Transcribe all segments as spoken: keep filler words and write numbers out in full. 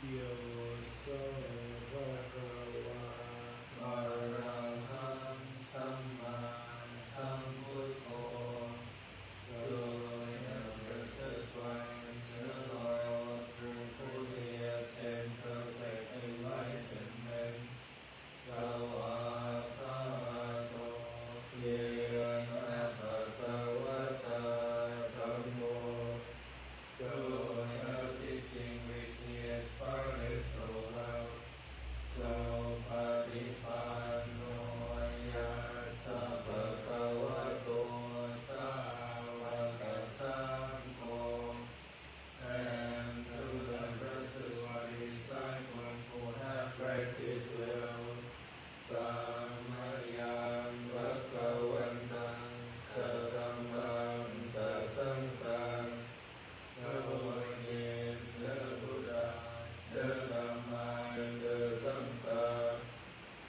Yo so bhagavā arahaṃ sammāsambuddho, so the blessed one, the Lord, truly attained perfect enlightenment. Svākkhāto yena bhagavatā dhammo, so the teaching which he has followed so well, supaṭipanno yassa bhagavato sāvakasaṅgho, and to the blessed one, disciple who have practiced well, tammayaṃ bhagavantaṃ sadhammaṃ sasaṅghaṃ, so is the Buddha, the Dhamma, and the Saṅgha.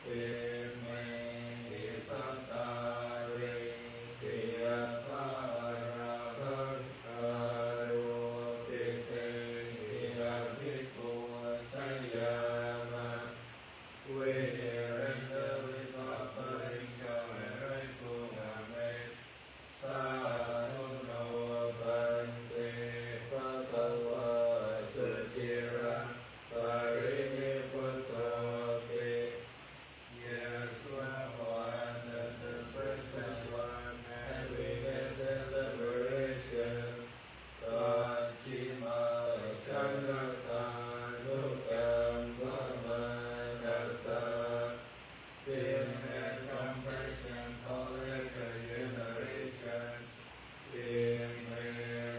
Imehi sattāvirattacāriṇehi āropitehi abhipūjayāma. We render offerings of a grateful homage. Sādhu no bhante bhagavā suciraparinibbutoti. Yes, wherefore the blessed one, having attained liberation, pacchimājanatānukampamānassa, seen compassion for later generations, ime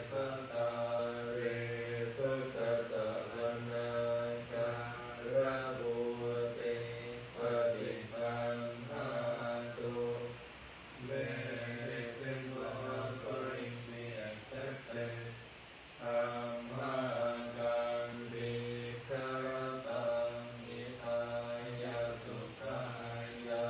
sattāvirattacāriṇehi āropitehi abhipūjayāma. May this simple offering be accepted. Amhākaṃ dīgharattaṃ hitāya sukhāya,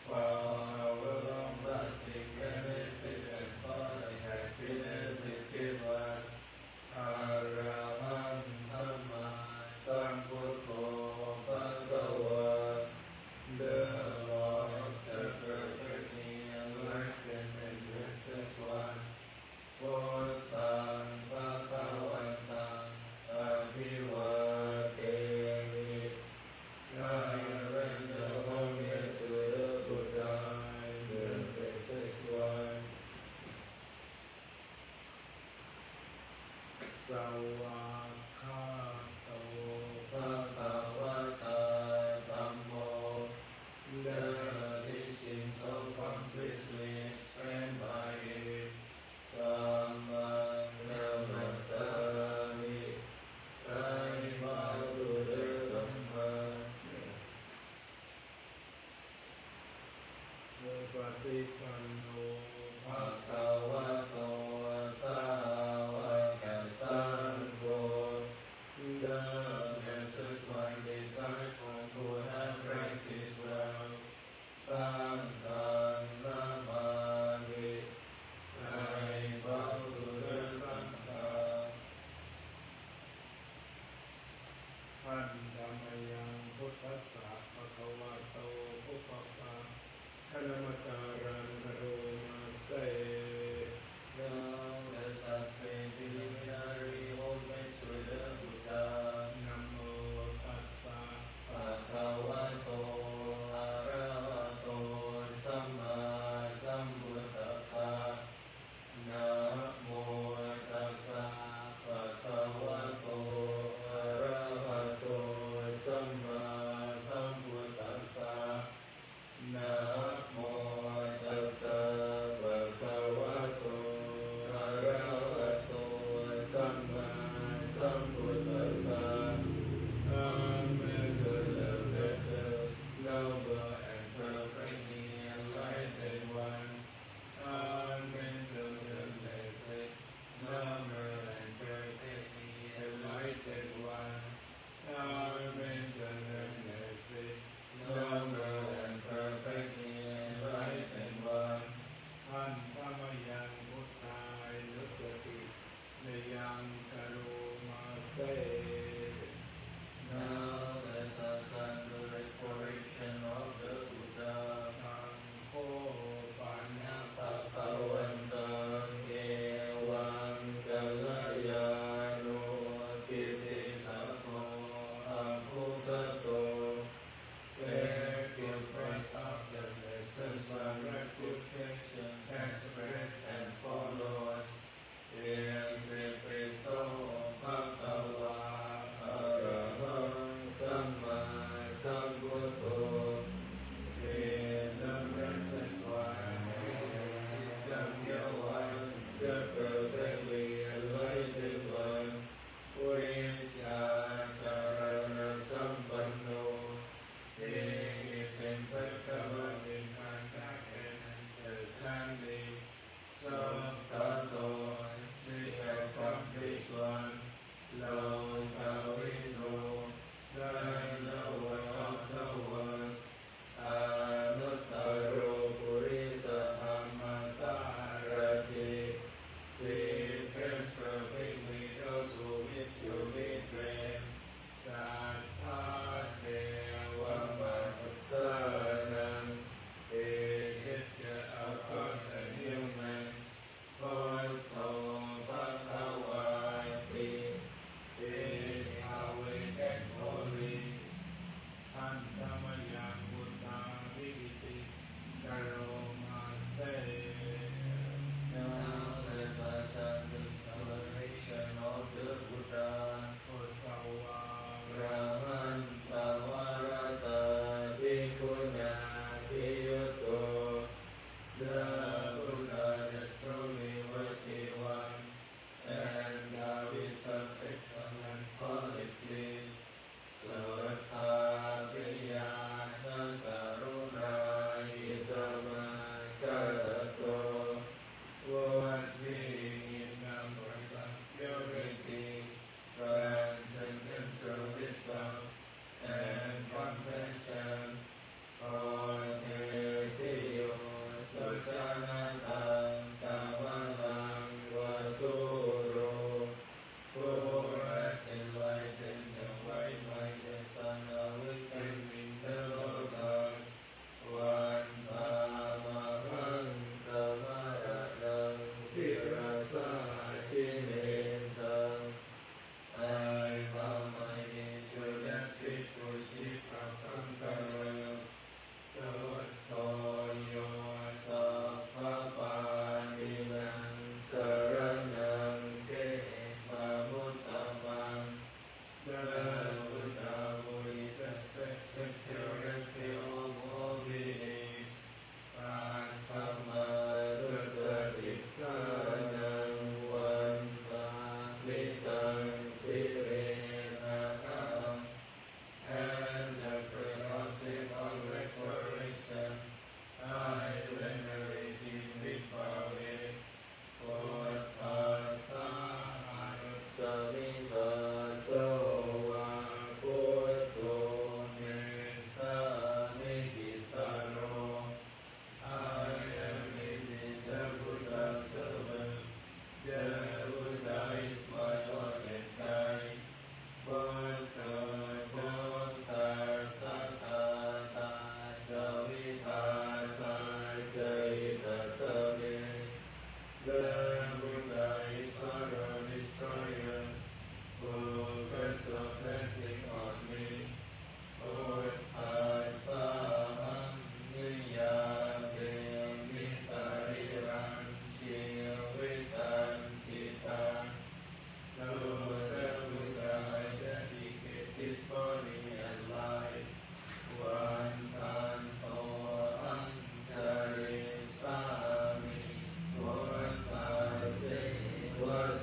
for our long-lasting benefit and for the happiness it gives us. Arahaṃ sammāsambuddho bhagavā, the Lord, the perfectly enlightened and blessed one. Buddhaṃ bhagavantaṃ abhivādemi. I render homage to the Buddha, the blessed one. Svākkhāto bhagavatā dhammo, the teaching so completely explained by him, dhammaṃ namassāmi. I bow to the Dhamma. Supaṭipanno bhagavato sāvakasaṅgho, the blessed one, disciple who have practiced well, saṅghaṃ namāmi. I bow to the Saṅgha. Handa mayaṃ buddhassa bhagavato pubbabhāganamakāraṃ karoma se. Now let us pay preliminary homage to the Buddha. Namo tassa bhagavato arahato sammāsambuddhassa. Namo tassa bhagavato arahato sammāsambuddhassa. Namo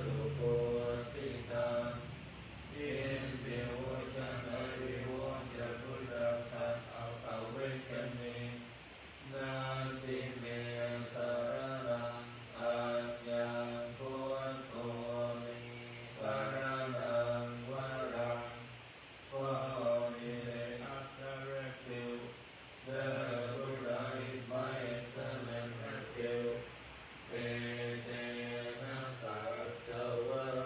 suhuṭṭhitaṃ. Iti vuccati vimucca buddhassa appavigganī. Natthi me saraṇaṃ aññaṃ, buddho me saraṇaṃ varaṃ. Follow me, they uttered, refuge. The Buddha is my excellent refuge. Etena saccavajjena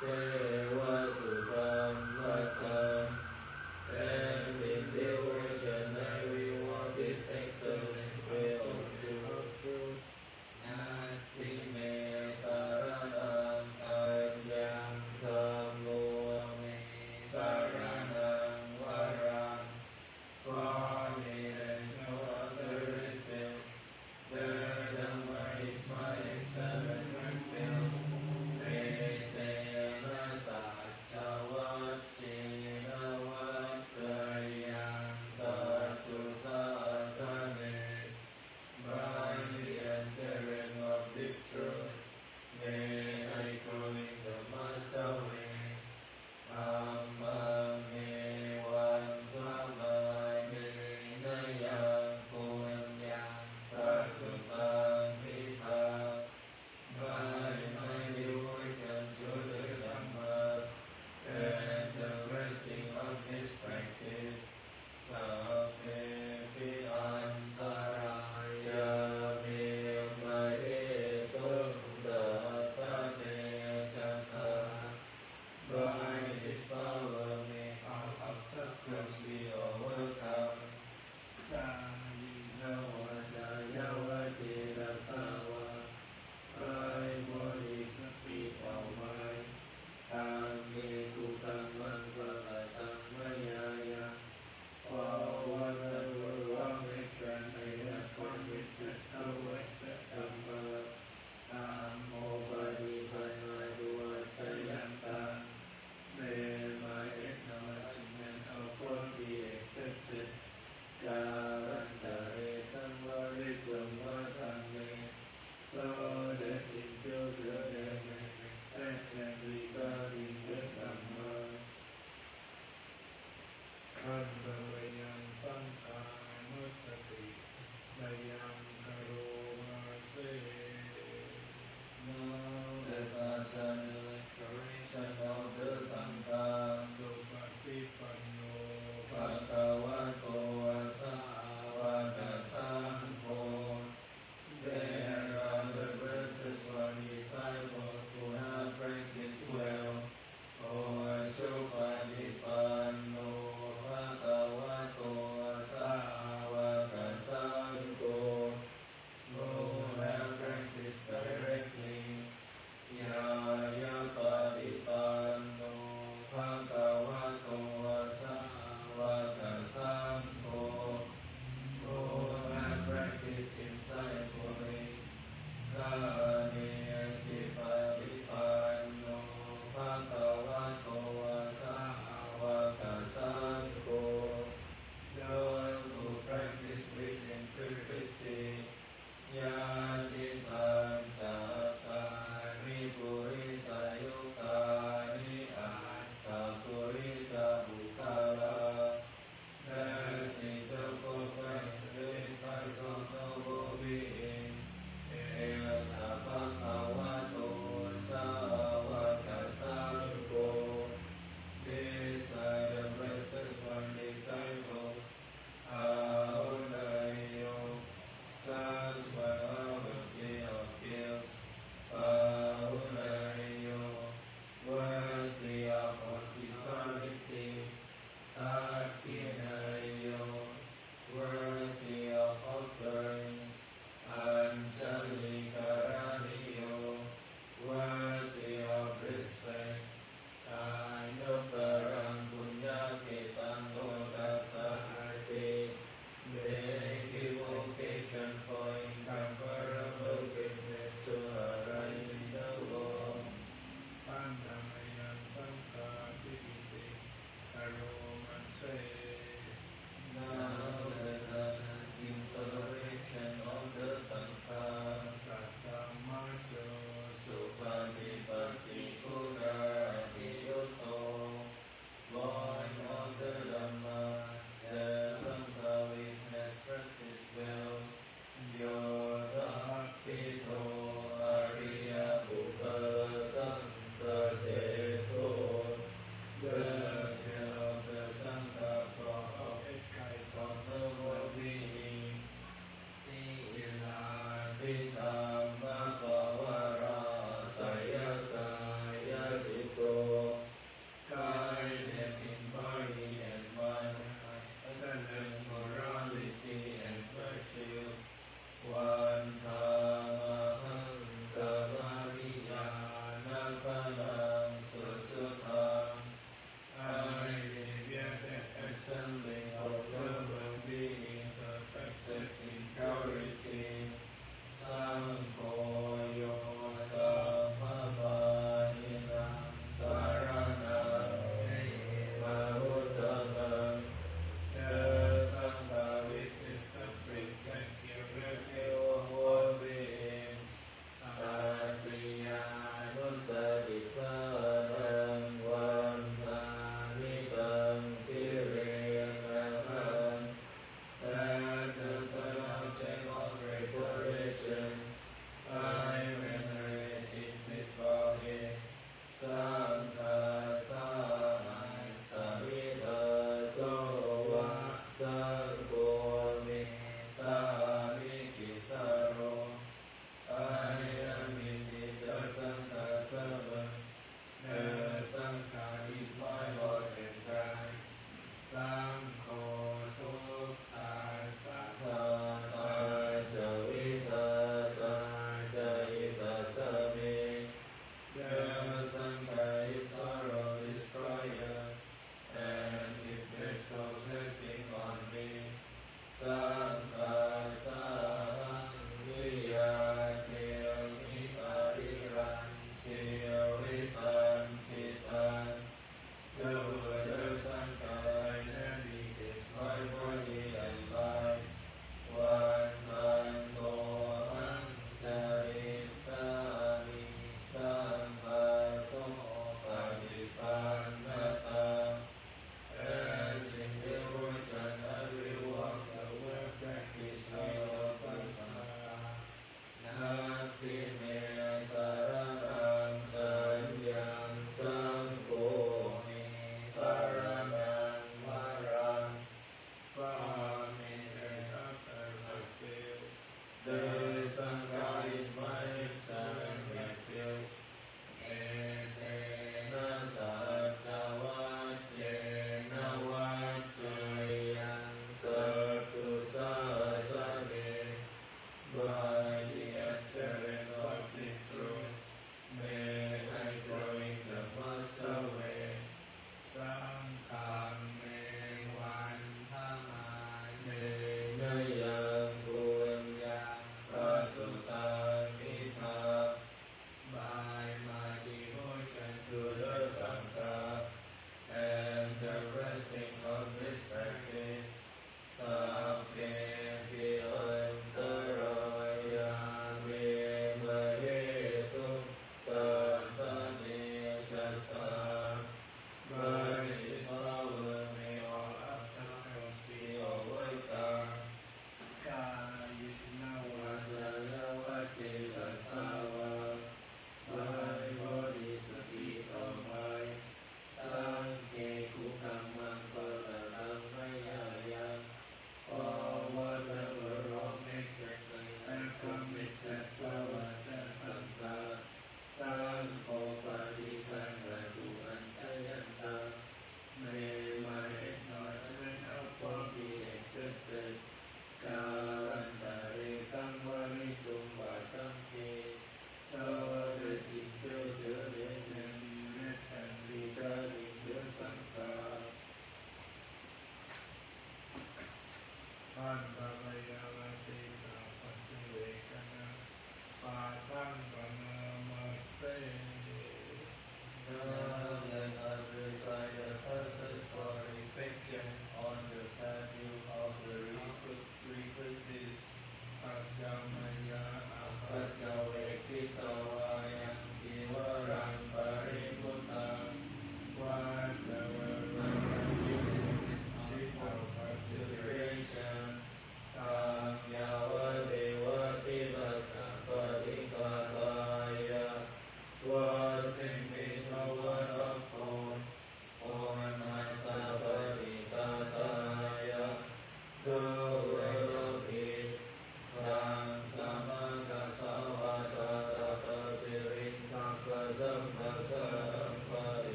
Seva Sudhammata. Having devotion, I reward with excellent way of truth. Natthi me saraṇaṃ aññaṃ, dhammo me saraṇaṃ varaṃ. Godly and no other refuge. The Dhamma is my excellent refuge. Etena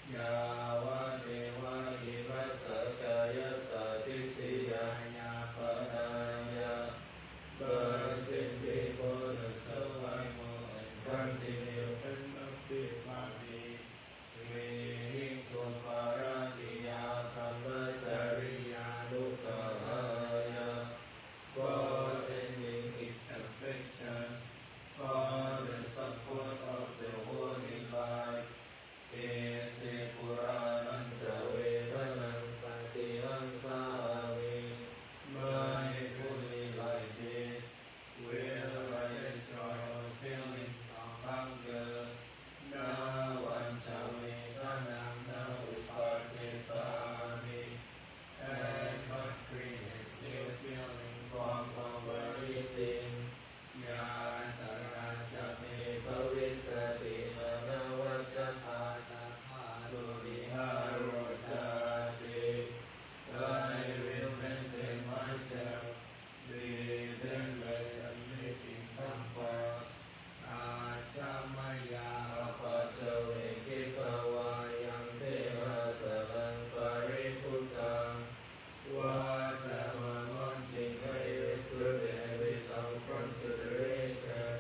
Yāvadeva imassa kāyassa ṭhitiyā yāpanāya, persist before the survival and continue and of this body, vihiṃsuparatiyā brahmacariyānuggahāya, for ending its affections, for the support of the holy life. Iti purāṇañca vedanaṃ paṭihaṅkhāmi. Mindfully like this, will I let go of feelings of hunger, na vañca vedanaṃ na uppādessāmi, and not create new feelings from overeating. Yātrā ca me bhavissati anavajjatā ca phāsuvihāro cāti. I will maintain myself blameless and live in comfort. Ajja mayā apaccavekkhitvā yaṃ senāsanaṃ paribhuttaṃ, what am I wanting? I will do that without consideration.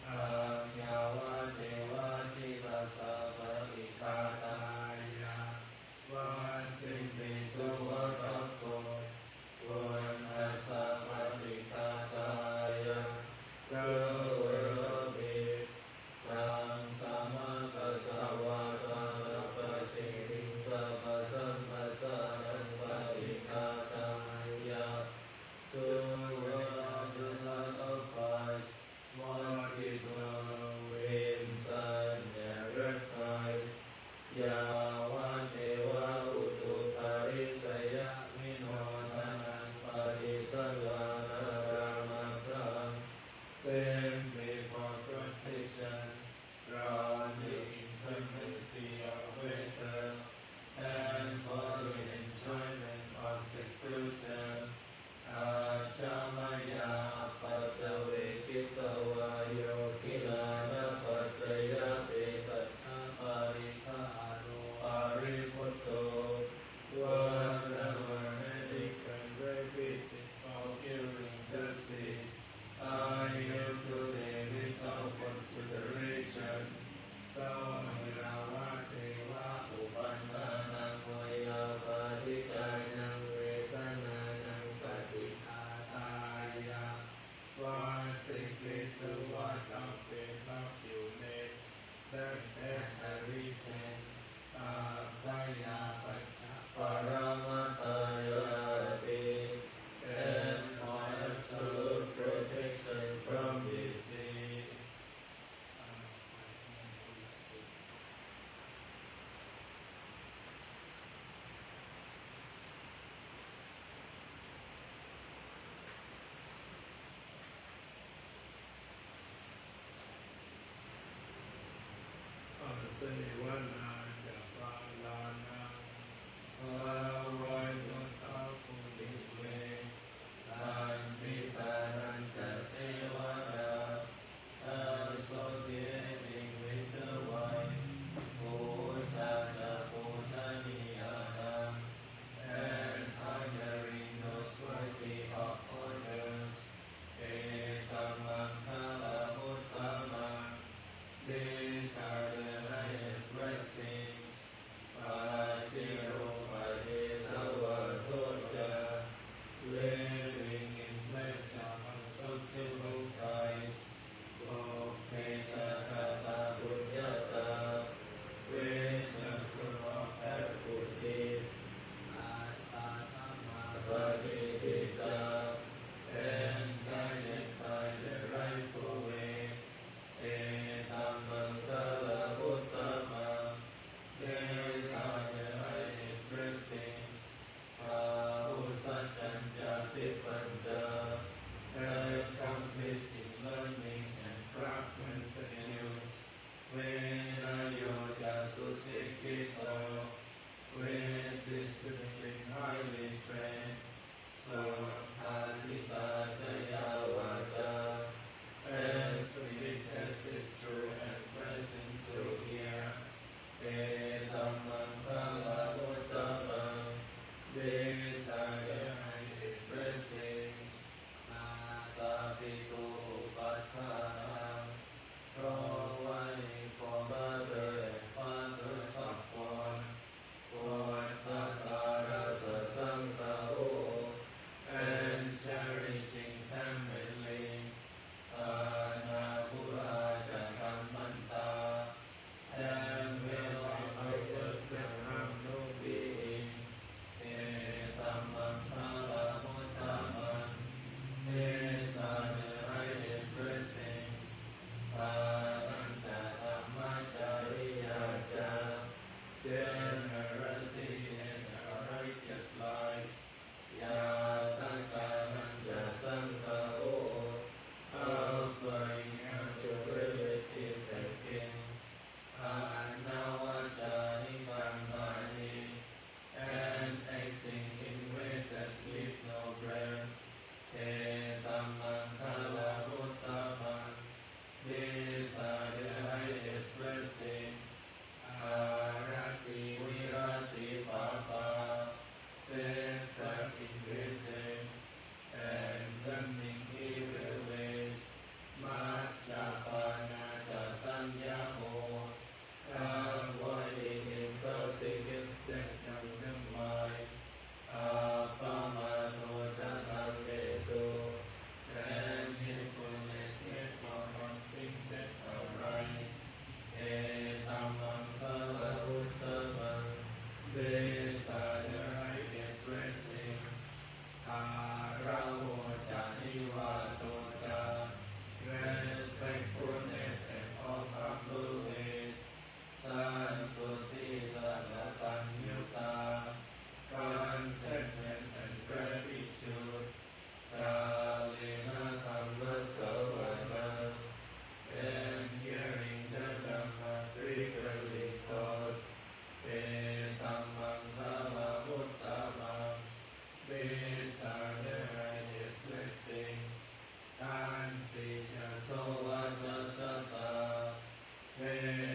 Ahaṃ yāvadeva sītassa paṭighātāya vasiṃ me, do what of course, uṇhassa paṭighātāya, do well of it. Taṃ samaggassa vātātapasiriṃsa pasamphassānaṃ paṭighātāya, do well of the lust of vice, mosquitoes, winds, and their reptiles. Yāvadeva utuparissayavinodanaṃ paṭisallānārāmatthaṃ, simply for protection from the inclemency of weather and for the enjoyment of seclusion. Ajja mayā apaccavekkhitvā yo gilānapaccayabhesajjaparikkhāro paribhutto, what am I medically requisite for curing the sick? I yield today without consideration. So yāvadeva uppannānaṃ veyyābādhikānaṃ vedanānaṃ paṭighātāya, vasiṃ me, do what of it, of you make, that that arisen, abyāpajjhaparamatāyāti, and for absolute protection from disease. เสวนาจะปาลานัง avoidance of foolish ways, ปัณฑิตานัญจะเสวนา associating with the wise, pūjā ca pūjanīyānaṃ, and honoring those worthy of honors. Etam maṅgalam uttamaṃ, these are the highest blessings. Paṭirūpadesavāso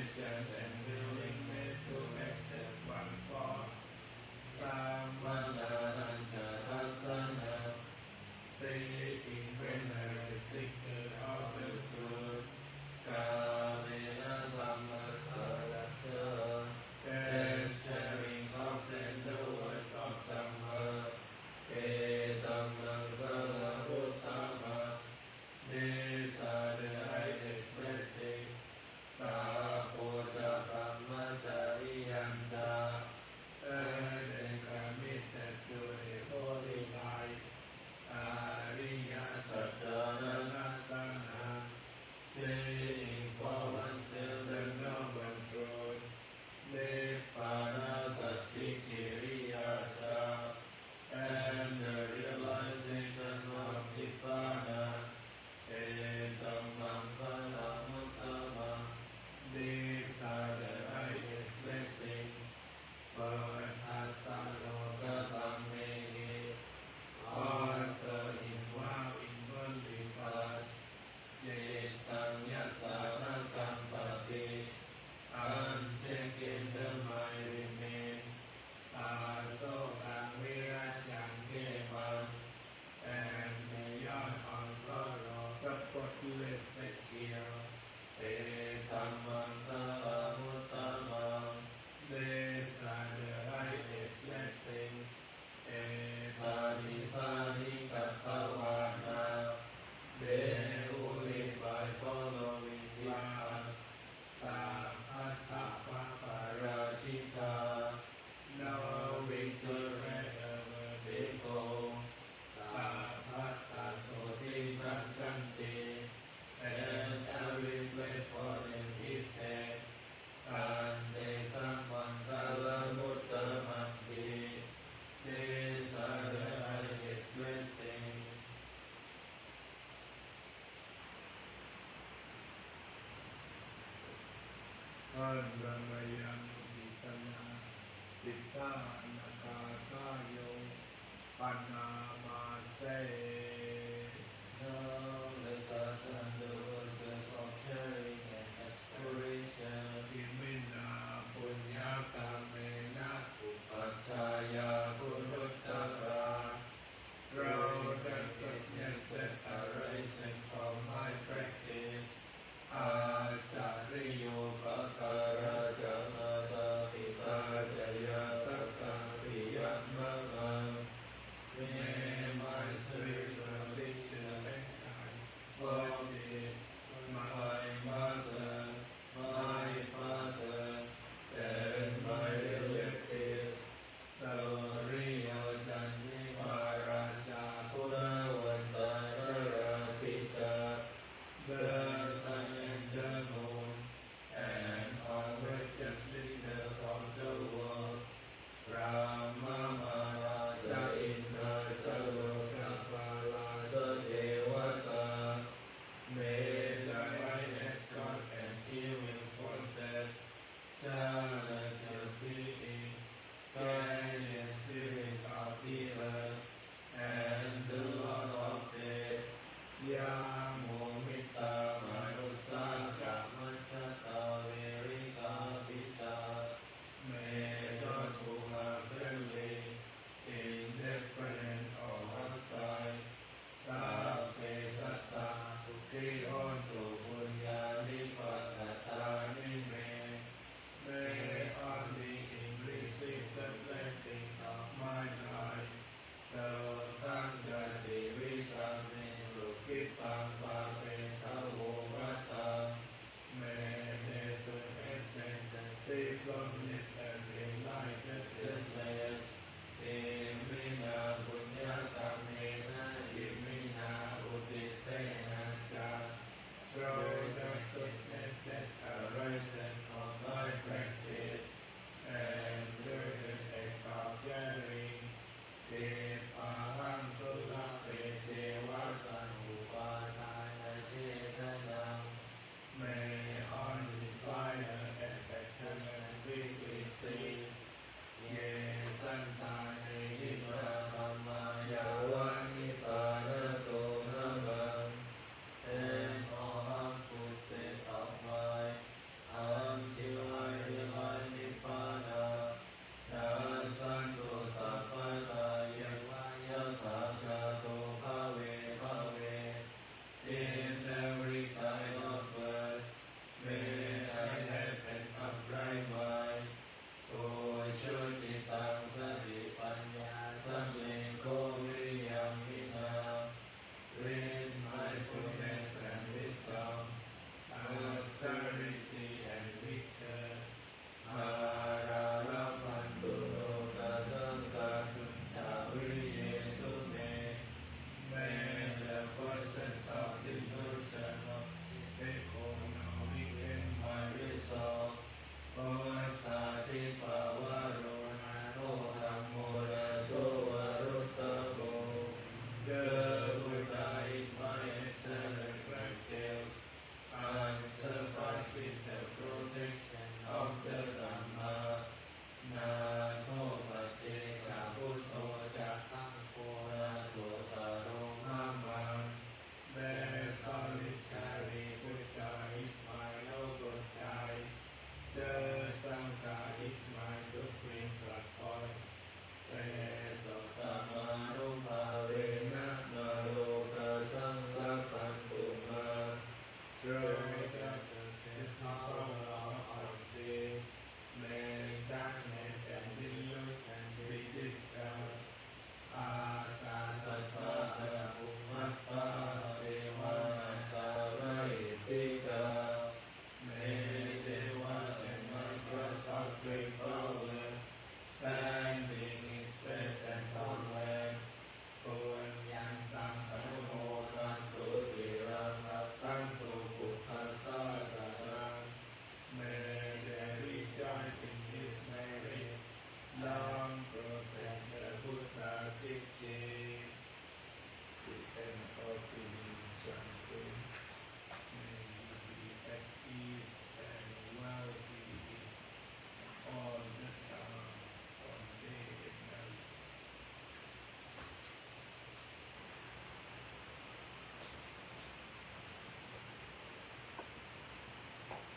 patience and willingness to accept one's faults. Samaṇānañca dassanaṃ, seeing when there is seeker of the truth. Kālena dhammasārañca, and sharing of tender words of Dhamma. Etam maṅgalam uttamaṃ. These are the highest blessings. Tapo ca brahmacariyañca, a ten committed to a holy life. Ariyasaccāna dassanaṃ, seeing for oneself the noble truth. Nibbānasacchikiriyā ca, and the realization of Nibbāna. Etam maṅgalam uttamaṃ. These are the highest blessings. Phuṭṭhassa lokadhammehi, all the involved in worldly paths. Cittaṃ yassa na kampati, unchecked in the mind remains. Asokaṃ virajaṃ khemaṃ, and beyond all sorrow, spotless, secure. Etam maṅgalam uttamaṃ. These are the highest blessings. Etādisāni katvāna, behūri, by following these acts, sabbattha paparājitā, no victory ever befalls. Sabbattha sotthiṃ gacchanti, and every place for them is safe. Tantesaṃ maṅgalam uttamanti. These are the highest blessings. Handa mayaṃ udisana, cittānapātayo, bhaṇāma se. Now let us chant the verses of sharing and aspiration. Iminā puññakammena, upajjhāyā guṇuttarā, through the goodness that arises from my practice, ācariyūpakārā ca mātā pitā ca ñātakā piyā mamaṃ. May my spiritual teacher and guide, Pochi, my mother, my father, and my relatives, Suriyo candimā rājā guṇavantā narāpi ca, the sun and the moon, and all righteous leaders of the world, Brahmamārā ca indā ca lokapālā ca devatā, may the highest gods and healing forces, celestial beings, guardian spirits of the earth, and the Lord of death, yamo mittā manussā ca majjhattā verikāpi ca, may those who are friendly, indifferent or hostile, sabbe sattā sukhī hontu, puññāni pakatāni me. May all beings receive the blessings of my life. Sothaṃ ca tividhaṃ metu khippam pāpetha vomataṃ. May they soon attain the safe from